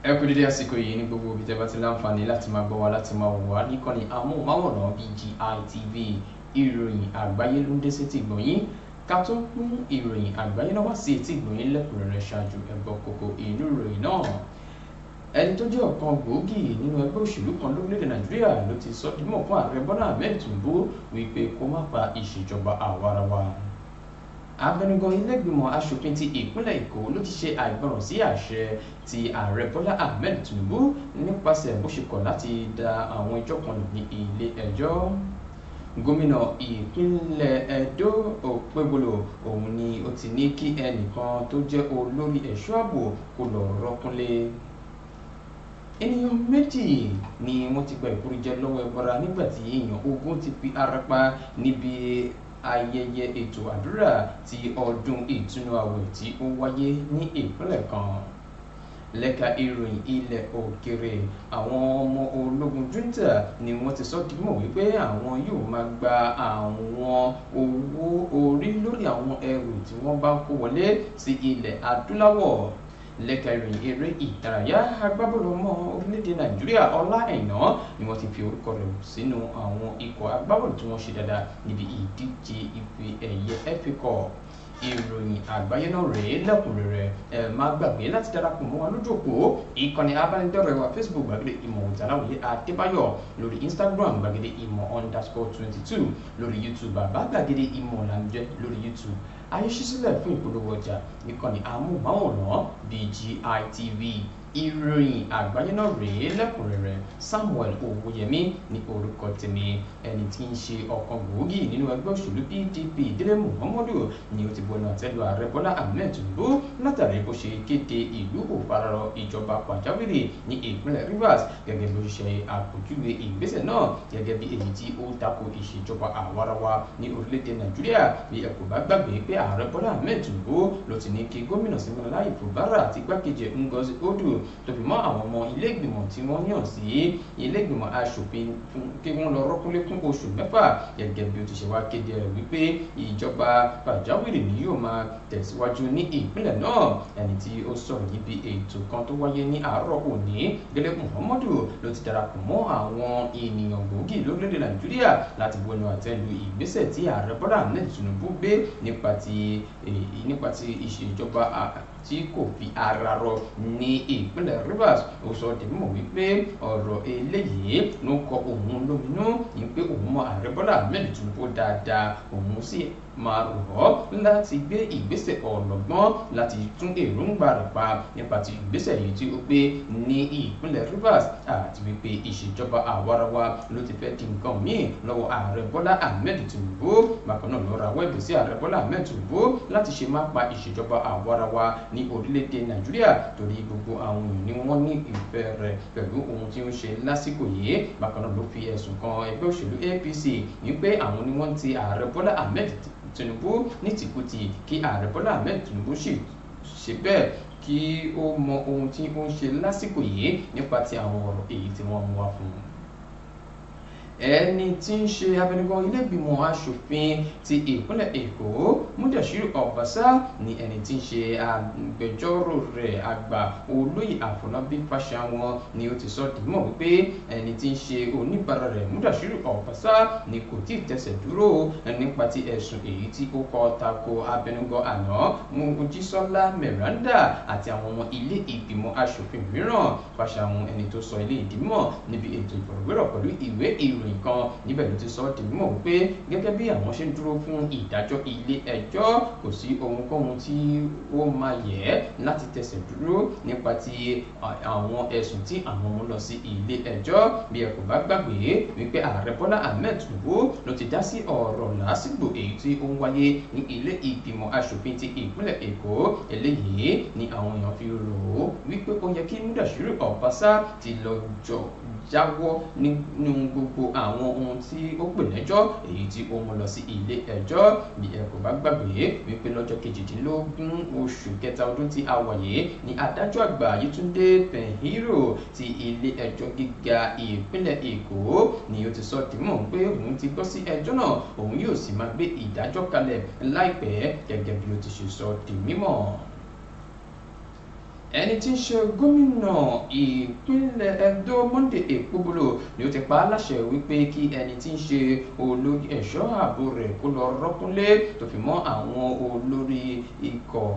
Ẹ kú dédé àsìkò yìí ní gbogbo ibi tẹ́ bá ti láǹfààní láti máa gbọ́ wa, láti máa wò wá níkànnì amóhùnmáwòrán BGI TV. Ìròyìn àgbáyé ló ń dé sétí ìgbọ̀nyín. Ká tó mú ìròyìn àgbáyé náà wá sí etí ìgbọ̀nyín lẹ́kùnrẹ́rẹ́, ṣáájú ẹ gbọ́ kókó inú ìròyìn náà. Ẹni tó jẹ́ ọ̀kan gbòógì nínú ẹgbẹ́ òṣèlú kan lórílẹ̀‐èdè Nàìjíríà ló ti sọ dímọ̀ fún Ààrẹ Bọ́lá Ahmed Tinubu wípé kó má pa ìṣèjọba àwarawa. Abẹnugan ilé-ìgbìmọ̀ asòfin ti ìpínlẹ̀ Èkó ló ti ṣe àìgbọràn sí àṣẹ ti Ààrẹ Bọ́lá Ahmed Tinubu nípasẹ̀ bó ṣe kọ̀ láti da àwọn ẹjọ́ kan nù ní ilé ẹjọ́. Gómìnà ìpínlẹ̀ Ẹdó Okpebholo òun ni ó ti ní kí ẹnìkan tó jẹ́ olórí ẹ̀ṣọ́ ààbò kó lọ rọ́kúnlé. Ènìyàn méjì ni wọ́n ti gba ìkúrújẹ lọ́wọ́ ẹbọra nígbà tí èèyàn 20 ti fi ara pa níbi ayẹyẹ ètò àdúrà ti ọdún ìtúnu àwẹ̀ tí ó wáyé ní ìpínlẹ̀ kan. Lẹ́ka ìròyìn ilẹ̀ òkèrè, àwọn ọmọ ológun junta ni wọ́n ti sọ dímọ̀ wípé àwọn yóò máa gba àwọn owó orí lórí àwọn ẹrù tí wọ́n bá kó wọlé sí ilẹ̀ adúláwọ̀. Lẹ́ka ìròyìn eré ìdárayá, agbábọ́ọ̀lù ọmọ orílẹ̀-èdè Nàìjíríà Ọlá Àìná ni wọ́n ti fi orúkọ rẹ̀ sínú àwọn ikọ̀ agbábọ́ọ̀lù tí wọ́n ṣe dáadáa níbi ìdíje ife ẹ̀yẹ FA Cup. Ìròyìn àgbáyé náà rèé lẹ́kùnrẹ́rẹ́. Ẹ má gbàgbé láti darapọ̀ mọ́ wa lójú òpó ìkànnì abánidọ́rẹ̀ẹ́ wa Facebook, Gbàgede Ìmọ̀ Òtàláwìyé Adébáyọ̀, lórí Instagram, Gbàgede Ìmọ̀ _22, lórí YouTube, Bàbá Gbàgede Ìmọ̀ làǹjẹ́ lórí YouTube. Ayé ṣí sílẹ̀ fún ìpolówó ọjà níkànnì amóhùnmáwòrán BGI TV. Ìròyìn àgbáyé náà rèé lẹ́kùnrẹ́rẹ́. Samuel Owóyẹmí ní orúkọ tèmi. Ẹni tí ń ṣe ọ̀kan gbòógì nínú ẹgbẹ́ òṣèlú PDP, Délé Muhammadu, ni ó ti bu ẹnu àtẹ́ lu Ààrẹ Bọ́lá Ahmed Tinubu látàrí bó ṣe kéde ìlú òfararọ ìjọba pàjáwìrì ní ìpínlẹ̀ Rivers, gẹ́gẹ́ bí ó ṣe àpèjúwe ìgbésẹ̀ náà gẹ́gẹ́ bí èyí tí ó tako ìṣèjọba àwarawa ní orílẹ̀-èdè Nàìjíríà. Bí ẹ kò bá gbàgbé pé Ààrẹ Bọ́lá Ahmed Tinubu ló ti ní kí gómìnà Siminalayi Fubara àti igbákejì Ngozi Odu tó fi mọ́ àwọn ọmọ ilé ìgbìmọ̀ tí wọ́n yàn sí ilé ìgbìmọ̀ aṣòfin kí wọ́n lọ rọ́kúnlé fún oṣù 6, gẹ́gẹ́ bí ó ti ṣe wá kéde rẹ̀ wípé ìjọba pàjáwìrì ni yóò máa tẹ̀síwájú ní ìpínlẹ̀ náà. Ẹni tí ó sọ̀rọ̀ níbi ètò kan tó wáyé ní àárọ̀ òní, Délé Muhammadu, ló ti darapọ̀ mọ́ àwọn ènìyàn gbòógì lórílẹ̀‐èdè Nàìjíríà láti bu ẹnu àtẹ́ lu ìgbésẹ̀ tí Ààrẹ Bọ́lá Ahmed Tinubu gbé nípa ti ìṣèjọba tí kò fi ara rọ ní ìpínlẹ̀ Rivers. Ó sọ di mímọ̀ wípé ọ̀rọ̀ eléyìí ló ń kọ òun lóminú, ní pé òun mọ Ààrẹ Bọ́lá Ahmed Tinubu dáadáa, òun sì máa rọ̀ ọ́ láti gbé ìgbésẹ̀ ọlọ́gbọ́n láti tún èròǹgbà rẹ̀ pa nípa ti ìgbésẹ̀ yìí tí ó gbé ní ìpínlẹ̀ Rivers, àti wípé ìṣèjọba àwarawa ló ti fẹ́ di nǹkan míì lọ́wọ́ Ààrẹ Bọ́lá Ahmed Tinubu. Bákan náà ló rawọ́ ẹ̀bẹ̀ sí Ààrẹ Bọ́lá Ahmed Tinubu láti ṣe má pa ìṣèjọba àwarawa ní orílẹ̀-èdè Nàìjíríà, torí gbogbo àwọn èèyàn ni wọ́n ní ìfẹ́ rẹ̀ pẹ̀lú ohun tí ó ń ṣe lásìkò yìí. Bákan náà ló fi ẹ̀sùn kan ẹgbẹ́ òṣèlú APC wípé àwọn ni wọ́n ti Ààrẹ Bọ́lá Ahmed Tinubu ní tìkùtì, kí Ààrẹ Bọ́lá Ahmed Tinubu sì ṣe bẹ́ẹ̀ kí ó mọ ohun tí ó ń ṣe lásìkò yìí nípa ti àwọn ọ̀rọ̀ èyí tí wọ́n mú wá fún un. Ẹni tí ń ṣe abẹnugan ilé-ìgbìmọ̀ asòfin ti ìpínlẹ̀ Èkó, Mudashiru Obasa, ni ẹni tí ń ṣe agbẹjọ́rò rẹ̀ àgbà, olóyè Àfọlábí Fáṣàwọn, ni ó ti sọ dìímọ̀ wípé ẹni tí ń ṣe oníbàárà rẹ̀, Mudashiru Obasa, ni kò tí ì tẹsẹ̀ dúró nípa ti ẹ̀sùn èyí tí ó kọ tako abẹnugan àná Mojísọ́lá Miranda àti àwọn ọmọ ilé ìgbìmọ̀ asòfin mìíràn. Fáṣàwọn, ẹni tó sọ ilé ìdímọ̀ níbi ètò ìfọ̀rọ̀wérọ̀ pẹ̀lú ìwé ìròyìn kan níbẹ̀, ló ti sọ ọ́ di mímọ̀ wípé gẹ́gẹ́ bí àwọn ṣe ń dúró fún ìdájọ́ ilé ẹjọ́, kò sí ohunkóhun tí ó máa yẹ láti tẹsẹ̀ dúró nípa ti àwọn ẹ̀sùn tí àwọn mú lọ sí ilé ẹjọ́. Bí ẹ kò bá gbàgbé wípé Ààrẹ Bọ́lá Ahmed Tinubu ló ti dá sí ọ̀rọ̀ làásìgbò èyí tí ó ń wáyé ní ilé ìgbìmọ̀ asòfin ti ìpínlẹ̀ Èkó. Eléyìí ni àwọn èèyàn fi rò ó wípé ó yẹ kí Mudashiru Obasa ti lọ jọ jáwọ́ nínú gbogbo àwọn ohun tí ó pè lẹ́jọ́ èyí tí ó mú lọ sí ilé ẹjọ́. Bí ẹ kò bá gbàgbé wípé lọ́jọ́ 18 oṣù kẹta ọdún tí a wà yìí ni adájọ́ àgbà Yétúndé Pẹ̀hírò ti ilé ẹjọ́ gíga ìpínlẹ̀ Èkó ni ó ti sọ dìímọ̀ pé òun ti gbọ́ sí ẹjọ́ náà, òun yóò sì máa gbé ìdájọ́ kalẹ̀ láìpẹ́, gẹ́gẹ́ bí ó ti ṣe sọ di mímọ̀. Ẹni tí ń ṣe gómìnà ìpínlẹ̀ Edo, Monday Okpebholo, ni ó ti pa á láṣẹ wípé kí ẹni tí ń ṣe olórí ẹ̀ṣọ́ ààbò rẹ̀ kó lọ rọ́kúnlé, tó fi mọ́ àwọn olórí ikọ̀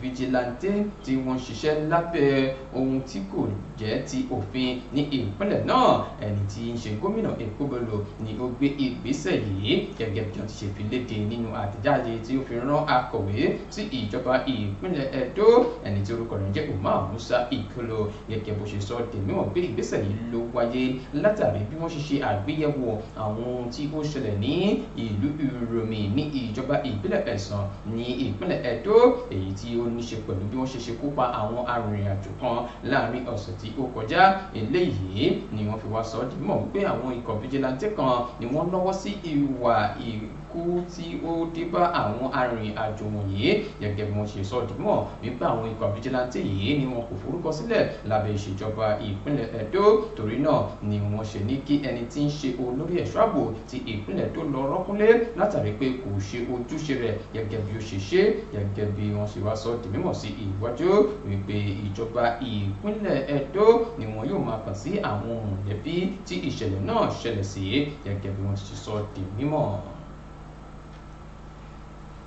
vigilante tí wọ́n ṣiṣẹ́ lábẹ́ ohun tí kò jẹ́ ti òfin ní ìpínlẹ̀ náà. Ẹni tí ń ṣe gómìnà Okpebholo ni ó gbé ìgbésẹ̀ yìí gẹ́gẹ́ bí wọ́n ti ṣe fi léde nínú àtẹ̀jáde tí ó fi rán akọ̀wé sí ìjọba ìpínlẹ̀ Edo, ẹni tí orúkọ rẹ̀ jẹ́ Umar Musa Ikolo. Gẹ́gẹ́ bó ṣe sọ di mímọ̀ pé ìgbésẹ̀ yìí ló wáyé látàrí bí wọ́n ṣe ṣe àgbéyẹ̀wò àwọn ohun tí ó ṣẹlẹ̀ ní ìlú Uromi ní ìjọba ìbílẹ̀ Ẹ̀sán ní ìpínlẹ̀ Edo, èyí tí ó ní ṣe pẹ̀lú bí wọ́n ṣe ṣekú pa àwọn arìnrìn-àjò kan láàrin ọ̀sẹ̀ tí ó kọjá. Eléyìí ni wọ́n fi wá sọ ọ́ di mímọ̀ wípé àwọn ikọ̀ vigilante kan ni wọ́n lọ́wọ́ sí ìwà ikú tí ó dé bá àwọn arìnrìn-àjò wọ̀nyí. Gẹ́gẹ́ bí wọ́n ṣe sọ ọ́ di mímọ̀ wípé àwọn ikọ̀ vigilante yìí ni wọn kò forúkọ sílẹ̀ lábẹ́ ìṣèjọba ìpínlẹ̀ Edo, torí náà ni wọ́n ṣe ní kí ẹni tí ń ṣe olórí ẹ̀ṣọ́ ààbò ti ìpínlẹ̀ Edo lọ rọ́kúnlé látàrí pé kò ṣe ojúṣe rẹ̀ gẹ́gẹ́ bí ó ṣe ṣe. Gẹ́gẹ́ bí wọ́n ṣe wá sọ di mímọ̀ sí ìwájú wípé ìjọba ìpínlẹ̀ Edo ni wọn yóò máa kàn sí àwọn mọ̀lẹ́bí tí ìṣẹ̀lẹ̀ náà ṣẹlẹ̀ sí, gẹ́gẹ́ bí wọ́n ti ṣe sọ di mímọ̀.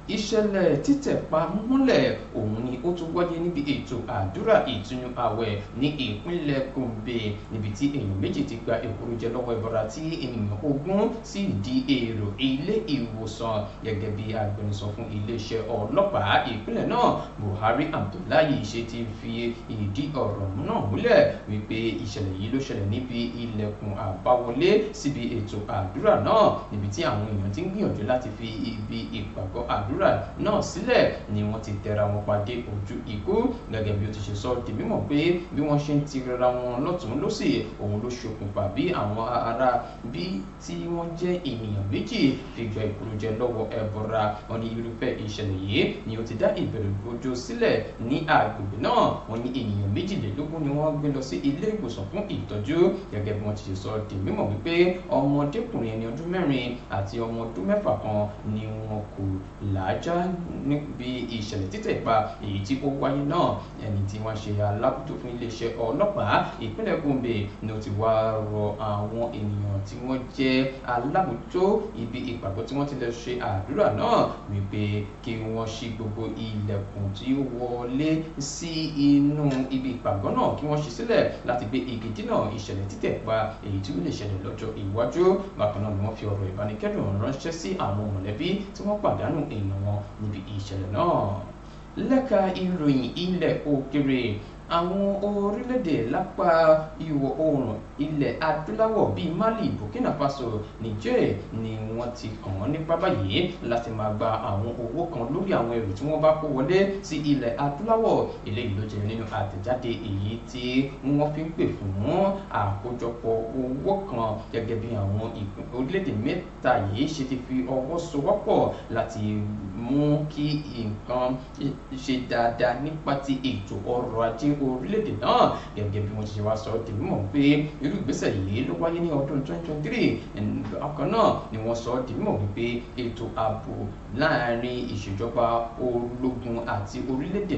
Ìṣẹ̀lẹ̀ títẹ̀pa múlẹ̀ òun ni ó tún wáyé níbi ètò àdúrà ìtúnu àwẹ̀ ní ìpínlẹ̀ Gombe, níbi tí èèyàn 2 ti gba èkúrújẹ lọ́wọ́ ẹbọra tí ènìyàn 20 sì di èrò ilé ìwòsàn. Gẹ́gẹ́ bí agbẹnusọ fún iléeṣẹ́ ọlọ́pàá ìpínlẹ̀ náà, Buhari Abdullahi, ṣe ti fi ìdí ọ̀rọ̀ náà múlẹ̀ wípé ìṣẹ̀lẹ̀ yìí ló ṣẹlẹ̀ níbi ilẹ̀kùn àbáwọlé síbi ètò àdúrà náà, níbi tí àwọn èèyàn ti ń gbìyànjú láti fi ibi ìpàgọ́ àdúrà náà sílẹ̀ ni wọ́n ti tẹra wọn pàdé ojú ikú. Gẹ́gẹ́ bí ó ti ṣe sọ di mímọ̀ pé bí wọ́n ṣe ń tirara wọn lọ́tùn lósì òun ló ṣokùnfà bí àwọn ará bí tí wọ́n jẹ́ ènìyàn 2 fi gba ìkúrújẹ lọ́wọ́ ẹbọra. Wọ́n ní irúfẹ́ ìṣẹ̀lẹ̀ yìí ni ó ti dá ìbẹ̀rù bojo sílẹ̀ ní agbègbè náà. Wọ́n ní ènìyàn 22 ni wọ́n gbé lọ sí ilé ìwòsàn fún ìtọ́jú. Gẹ́gẹ́ bí wọ́n ti ṣe sọ di mímọ̀ wípé ọmọdékùnrin ẹni ọdún 4 àti ọmọ ọdún 6 kan ni wọn kò làájá níbi ìṣẹ̀lẹ̀ títẹ̀ pa èyí tí ó wáyé náà. Ẹni tí wọ́n ṣe alábòjútó fún iléeṣẹ́ ọlọ́pàá ìpínlẹ̀ Gombe ni ó ti wá rọ àwọn ènìyàn tí wọ́n jẹ́ alábòjútó ibi ìpàgọ́ tí wọ́n ti lọ ṣe àdúrà náà wípé kí wọ́n ṣí gbogbo ilẹ̀kùn tí ó wọlé sí inú ibi ìpàgọ́ náà kí wọ́n ṣí sílẹ̀ láti gbé igi dínà ìṣẹ̀lẹ̀ títẹ̀ pa èyí tí ó lè ṣẹlẹ̀ lọ́jọ́ iwájú. Bákan náà ni wọ́n fi ọ̀rọ̀ ìbánikẹ́dùn ránṣẹ́ sí àwọn mọ̀lẹ́bí tí wọ́n pàdánù èèyàn wọn níbi ìṣẹ̀lẹ̀ náà. Lẹ́ka ìròyìn ilẹ̀ òkèrè, àwọn orílẹ̀-èdè lápá ìwọ̀ oòrùn ilẹ̀ adúláwọ̀ bíi Mali, Burkina Faso, Niger ni wọ́n ti kàn án nípa báyìí láti máa gba àwọn owó kan lórí àwọn ẹrù tí wọ́n bá kó wọlé sí ilẹ̀ adúláwọ̀. Eléyìí ló jẹ́ nínú àtẹ̀jáde èyí tí wọ́n fi ń pè fún àkójọpọ̀ owó kan, gẹ́gẹ́ bí àwọn orílẹ̀-èdè mẹ́ta yìí ṣe ti fi ọwọ́ sowọ́pọ̀ láti mú kí nǹkan ṣe dáadáa nípa ti ètò ọrọ̀ ajé orílẹ̀-èdè náà. Gẹ́gẹ́ bí wọ́n ti ṣe wá sọ di mímọ̀ pé irú ìgbésẹ̀ yìí ló wáyé ní ọdún 2023. Bákan náà ni wọ́n sọ di mímọ̀ wípé ètò ààbò láàrin ìṣèjọba ológun àti orílẹ̀-èdè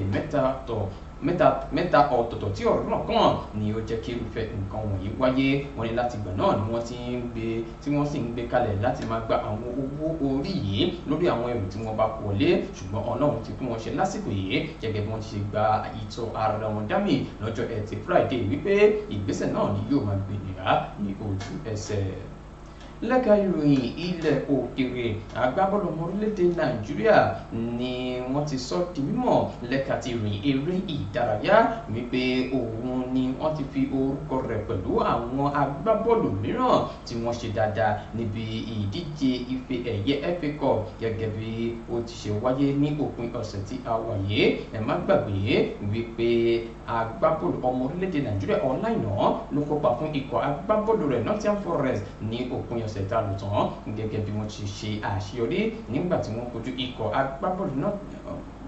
mẹ́ta ọ̀tọ̀ọ̀tọ̀ tí ọ̀rọ̀ náà kàn ni ó jẹ́ kí irúfẹ́ nǹkan wọ̀nyí wáyé. Wọ́n ní láti ìgbà náà ni wọ́n ti ń gbé tí wọ́n sì ń gbé kalẹ̀ láti máa gba àwọn owó orí yìí lórí àwọn ẹrù tí wọ́n bá kó wọlé, ṣùgbọ́n Ọlọ́run ti fún wọn ṣe lásìkò yìí gẹ́gẹ́ bí wọ́n ti ṣe gba ìtọ̀ ara wọn dámì lọ́jọ́ Ẹtì Friday wípé ìgbésẹ̀ náà ni yóò máa gbìnìyà ní ojú ẹsẹ̀. Lẹ́ka ìròyìn ilẹ̀ òkèrè, agbábọ́ọ̀lù ọmọ orílẹ̀-èdè Nàìjíríà ni wọ́n ti sọ di mímọ̀ lẹ́ka ti ìròyìn eré ìdárayá wípé òun ni wọ́n ti fi orúkọ rẹ̀ pẹ̀lú àwọn agbábọ́ọ̀lù mìíràn tí wọ́n ṣe dáadáa níbi ìdíje ife ẹ̀yẹ FA Cup gẹ́gẹ́ bí ó ti ṣe wáyé ní òpin ọ̀sẹ̀ tí a wà yìí. Ẹ má gbàgbé wípé agbábọ́ọ̀lù ọmọ orílẹ̀-èdè Nàìjíríà Ọláìná ló kópa fún ikọ̀ agbábọ́ọ̀lù rẹ̀ Nottingham Forest ní òpin ọ̀sẹ̀ tá a lò tán, gẹ́gẹ́ bí wọ́n ti ṣe àṣeyọrí nígbà tí wọ́n kojú ikọ̀ agbábọ́ọ̀lù náà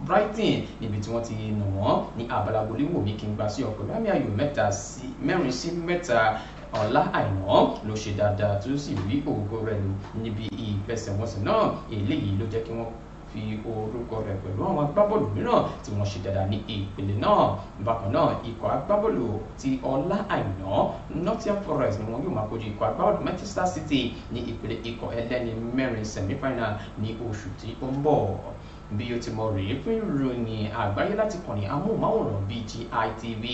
Brighton níbi tí wọ́n ti nà wọ́n ní abala goliwomi kí n gbà sí ọkọ̀ lámì ayò 4-3. Ọlá Àìná ló ṣe dáadáa tó sì rí ògo rẹ̀ lò níbi ìfẹsẹ̀wọnsẹ̀ náà. Eléyìí ló jẹ́ kí wọ́n fi orúkọ rẹ̀ pẹ̀lú àwọn agbábọ́ọ̀lù mìíràn tí wọ́n ṣe dáadáa ní ìpele náà. Bákan náà, ikọ̀ agbábọ́ọ̀lù ti Ọlá Àìná Nottingham Forest ni wọn yóò máa kojú ikọ̀ agbábọ́ọ̀lù Manchester City ní ìpele ikọ̀ ẹlẹ́ni mẹ́rin semi-final ní oṣù tí ó ń bọ̀. Bí o ti mọ rèé fún ìròyìn àgbáyé láti kànnì amóhùnmáwòrán BGI TV.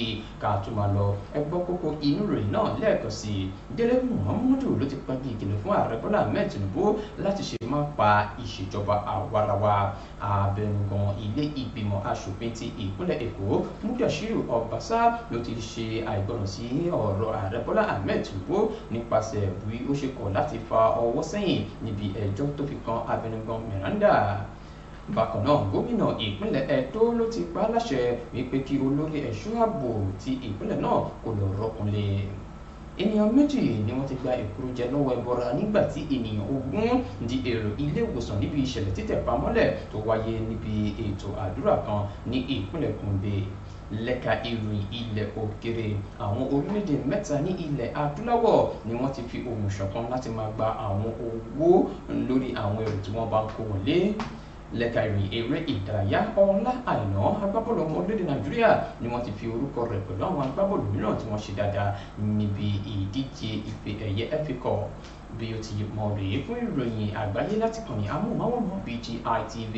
Ká tó máa lọ, ẹ gbọ́ kókó inú ìròyìn náà lẹ́ẹ̀kan sí i. Délé Muhammadu ló ti pagi ìkìlọ̀ fún ààrẹ Bọ́lá Ahmed Tinubu láti ṣe má pa ìṣèjọba àwarawa. Abẹnugan ilé ìgbìmọ̀ asòfin ti ìpínlẹ̀ Èkó Mudashiru Obasa ló ti ṣe àìgbọràn sí ọ̀rọ̀ ààrẹ Bọ́lá Ahmed Tinubu nípasẹ̀ bí ó ṣe kọ̀ láti fa ọwọ́ sẹ́yìn níbi ẹjọ́ tó fi kan abẹnugan Miranda. Bákan náà, gómìnà ìpínlẹ̀ Ẹdó ló ti pa á láṣẹ wípé kí olórí ẹ̀ṣọ́ ààbò ti ìpínlẹ̀ náà kó lọ rọ́kúnlé. Ènìyàn 2 ni wọ́n ti gba ìkúrújẹ lọ́wọ́ ẹbọra nígbà tí ènìyàn 20 di èrò ilé ìwòsàn níbi ìṣẹ̀lẹ̀ títẹ̀ pamọ́lẹ̀ tó wáyé níbi ètò àdúrà kan ní ìpínlẹ̀ Gombe. Lẹ́ka ìròyìn ilẹ̀ òkèrè, àwọn orílẹ̀-èdè 3 ní ilẹ̀ adúláwọ̀ ni wọ́n ti fi ohùn ṣọ̀kan láti máa gba àwọn owó lórí àwọn èrò tí wọ́n bá ń kó wọlé. Lẹ́ka ìròyìn eré ìdárayá, Ọlá Àìná agbábọ́ọ̀lù ọmọ orílẹ̀-èdè Nàìjíríà ni wọ́n ti fi orúkọ rẹ̀ pẹ̀lú àwọn agbábọ́ọ̀lù mìíràn tí wọ́n ṣe dáadáa níbi ìdíje ife ẹ̀yẹ FA Cup. Bí o ti mọ rèé fún ìròyìn àgbáyé láti kànnì amóhùnmáwòrán BGI TV.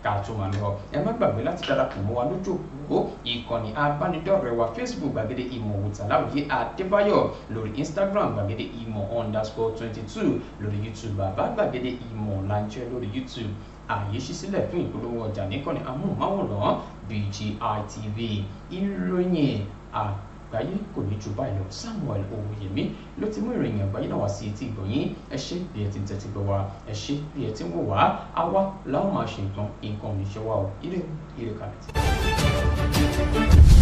Ká tó máa lọ, ẹ má gbàgbé láti darapọ̀ mọ́ wa lójú òpó ìkànnì abánidọ́rẹ̀ẹ́ wa Facebook Gbàgede Ìmọ̀ with Aláwìyé Adébáyọ̀, lórí Instagram Gbàgede Ìmọ̀ _22, lórí YouTube Bàbá Gbàgede Ìmọ̀ láńjẹ́ lórí YouTube. Ààyè ṣí sílẹ̀ fún ìpolówó ọjà níkànnì amóhùnmáwòrán BGI TV. Ìròyìn àgbáyé kò ní ju báyìí lọ. Samuel Owóyẹmí ló ti mú ìròyìn àgbáyé náà wá sí etí ìgbọ̀nyín. Ẹ ṣé bí ẹ ti ń tẹ́tí gbọ́ wa, ẹ ṣé bí ẹ ti ń wò wá. Àwa làwọn máa ṣe nǹkan, nǹkan ò ní ṣe wá o. Ire ire kàbìtì.